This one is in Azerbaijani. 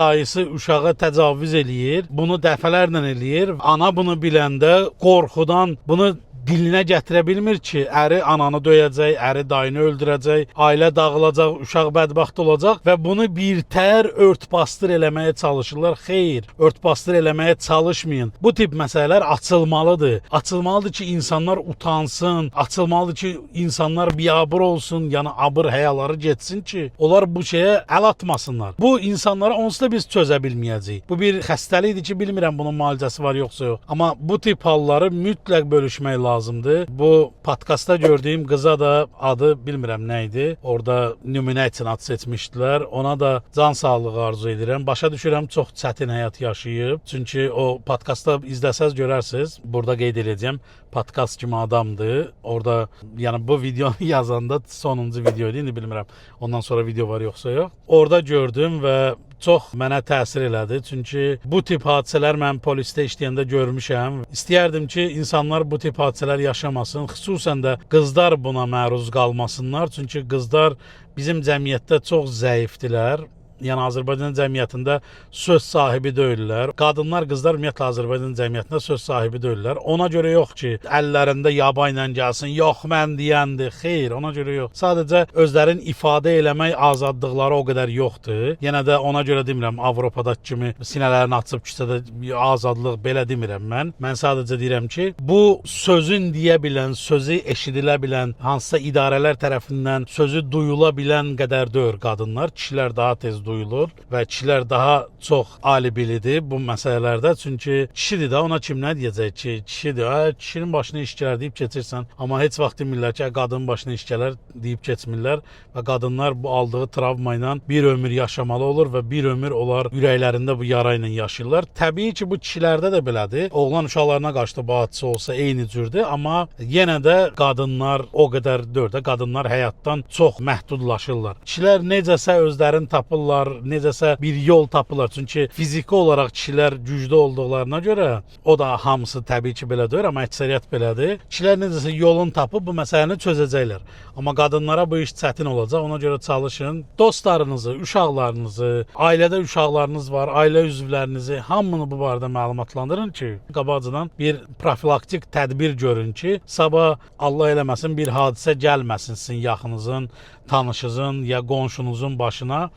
Dayısı uşağa təcavüz eləyir. Bunu dəfələrlə eləyir. Ana bunu biləndə qorxudan bunu dilinə gətirə bilmir ki, əri ananı döyəcək, əri dayını öldürəcək, ailə dağılacaq, uşaq bədbəxt olacaq və bunu birtəhər ört-basdır eləməyə çalışırlar. Xeyr, ört-basdır eləməyə çalışmayın. Bu tip məsələlər açılmalıdır. Açılmalıdır ki, insanlar utansın, açılmalıdır ki, insanlar biabır olsun, yəni abır həyaları getsin ki, onlar bu şeyə əl atmasınlar. Bu insanlara onsuz da biz çözə bilməyəcəyik. Bu bir xəstəlikdir ki, bilmirəm bunun müalicəsi var yoxsa yox. Amma bu tip halları mütləq bölüşmək lazımdır. Bu podkastda gördüyüm qıza da adı bilmirəm nə idi. Orada nümunə üçün ad seçmişdilər. Ona da can sağlığı arzu edirəm. Başa düşürəm, çox çətin həyat yaşayıb. Çünki o podkastda izləsəz görərsiniz. Burada qeyd edəcəm. Podkast kimi adamdır. Orada, yəni bu videonu yazanda sonuncu video idi, indi bilmirəm. Ondan sonra video var yoxsa yox. Orada gördüm və çox mənə təsir elədi. Çünki bu tip hadisələr mən polisdə işləyəndə görmüşəm. İstəyərdim ki, insanlar bu tip hadisələr yaşamasın. Xüsusən də qızlar buna məruz qalmasınlar. Çünki qızlar bizim cəmiyyətdə çox zəifdirlər. Yəni Azərbaycan cəmiyyətində söz sahibi deyillər. Qadınlar, qızlar ümumiyyətlə Azərbaycan cəmiyyətində söz sahibi deyillər. Ona görə yox ki, əllərində yaba ilə gəlsin, yox mən deyəndir. Xeyr, ona görə yox. Sadəcə özlərin ifadə eləmək azadlıqları o qədər yoxdur. Yenə də ona görə demirəm Avropadakı kimi sinələrini açıb küçədə azadlıq, belə demirəm mən. Mən sadəcə deyirəm ki, bu sözün deyə bilən, sözü eşidilə bilən, hansısa idarələr tərəfindən sözü duyula bilən qədər deyil qadınlar. Kişilər daha tez duyulur və kişilər daha çox alibilidir bu məsələlərdə. Çünki kişidir də, ona kim nə deyəcək ki, kişidir. Hə, kişinin başına iş gələr deyib keçirsən. Amma heç vaxt demirlər ki, qadının başına iş gələr deyib keçmirlər və qadınlar bu aldığı travma ilə bir ömür yaşamalı olur və bir ömür onlar ürəklərində bu yara ilə yaşayırlar. Təbii ki, bu kişilərdə də belədir. Oğlan uşaqlarına qarşı da bu hadisə olsa eyni cürdür, amma yenə də qadınlar o qədər deyil də, qadınlar həyatdan çox məhdudlaşırlar. Kişilər necəsə özlərini tapırlar, necəsə bir yol tapırlar. Çünki fiziki olaraq kişilər güclü olduqlarına görə, o da hamısı təbii ki belə deyil, amma əksəriyyət belədir. Kişilər necəsə yolunu tapıb bu məsələni çözəcəklər. Amma qadınlara bu iş çətin olacaq. Ona görə çalışın. Dostlarınızı, uşaqlarınızı, ailədə uşaqlarınız var, ailə üzvlərinizi hamını bu barədə məlumatlandırın ki, qabaqcadan bir profilaktik tədbir görün ki, sabah Allah eləməsin bir hadisə gəlməsin sizin yaxınızın, tanışınızın ya qonşunuzun başına.